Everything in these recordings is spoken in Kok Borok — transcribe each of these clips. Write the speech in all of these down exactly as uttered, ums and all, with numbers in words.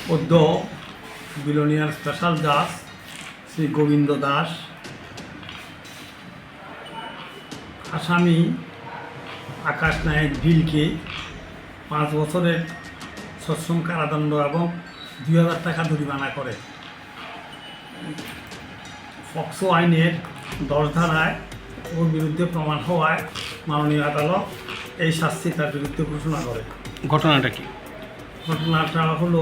পদ্য billionaire special জাজ শ্রী গোবিন্দ দাস, আসামি আকাশ নায়ক বিলকে পাঁচ বছরের সশ্রম কারাদণ্ড এবং দুই হাজার টাকা জরিমানা করে। পক্সো আইনের দশ ধারায় ওর বিরুদ্ধে প্রমাণ হওয়ায় মাননীয় আদালত এই শাস্তি তার বিরুদ্ধে ঘোষণা করে। ঘটনাটা কি? ঘটনাটা হলো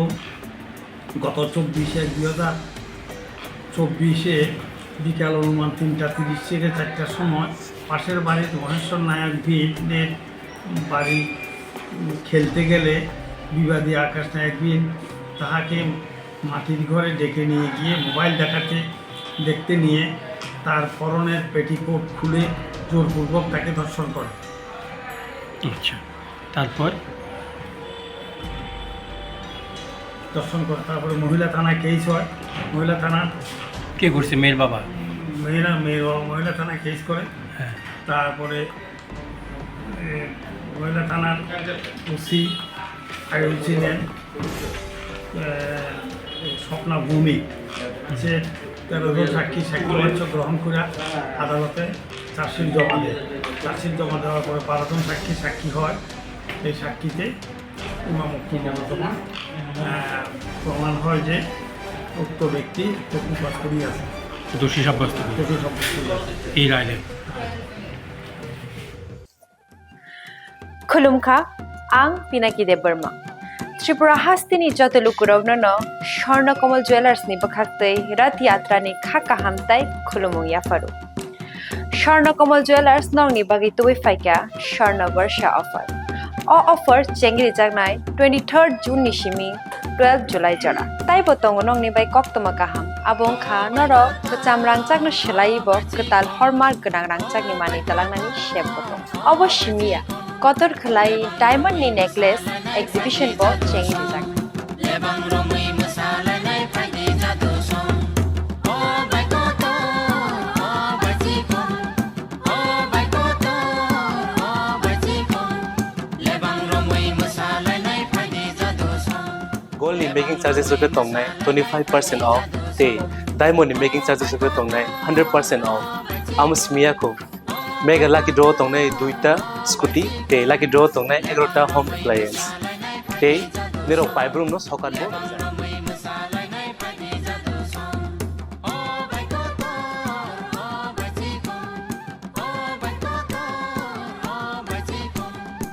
গত চব্বিশ এক দুই হাজার চব্বিশে বিকাল অনুমান তিনটা তিরিশ থেকে চারটার সময় পাশের বাড়ির মহেশ্বর নায়ক ভিড়ের বাড়ি খেলতে গেলে বিবাদী আকাশ নায়ক ভিড় তাহাকে মাটির ঘরে ডেকে নিয়ে গিয়ে মোবাইল দেখাতে দেখতে নিয়ে তার পরনের পেটিকোট খুলে জোরপূর্বক তাকে ধর্ষণ করে। আচ্ছা, তারপর? ধর্ষণ করে, তারপরে মহিলা থানায় কেস হয়। মহিলা থানা কে করছে? মেয়ের বাবা? মেয়েরা, মেয়ের বাবা মহিলা থানায় কেস করে। হ্যাঁ। তারপরে এ, মহিলা থানার ওসি আইয়ুব সিনহান, এ, স্বপ্না ভৌমিক, সে তেরো জন সাক্ষী সাক্ষী বাচ্য গ্রহণ করে আদালতে চার্জশিট জমা দেয়। চার্জশিট জমা দেওয়ার পরে বারো জন সাক্ষী সাক্ষী হয়। এই সাক্ষীতে ইমাম মুক্তি মহকুমা, এ, প্রমাণ হয় যে উক্ত ব্যক্তি প্রকৃত বাস্তবই আছে। দোষী সাব্যস্ত হয়। দোষী সাব্যস্ত হয়। এই রায় দেন। Khulumkha, ang Pinaki Debbarma. Tripura hasteni joto lukurokno no Swarna Kamal Jewellers ni bwkhaktwi Rath Yatra ni kha kaham tai khulumung yapharu. Swarna Kamal Jewellers nokni bagwi tubui phaikha Swarna Barsha offer. O offer chengri jaknai twenty-third June ni simi twelve July jora. Taibo tongo nokni bai koktwma kaham. Abo wngkha norok kwcham rangchakno swlaiwi bo kwtal hallmark gwnang rangchakni manwi twlangnani sep bo tongo. Obo simi ya, kotor khwlai diamond ni necklace exhibition bo chengwi rijak. Lebang romwi mwsalainai phaidi jadu song. O bai kotor, o bai chikon. O bai kotor, o bai chikon. Lebang romwi mwsalainai phaidi jadu song. Gold ni making charges rok khe tongnai twenty five percent off tei diamond ni making charges rok khe tongnai hundred percent off. Amo simi ya kho. Mega lucky draw tongnai duita scooty tei lucky draw tongnai egarota home appliance. Tei nirok paibrung no sokat bo.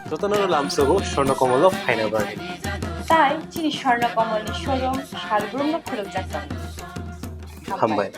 Jotono lamsogo Swarna Kamal o phaina bagwi. Tai chini Swarna Kamal ni showroom salbrumno khulumjak tongo. Hambai.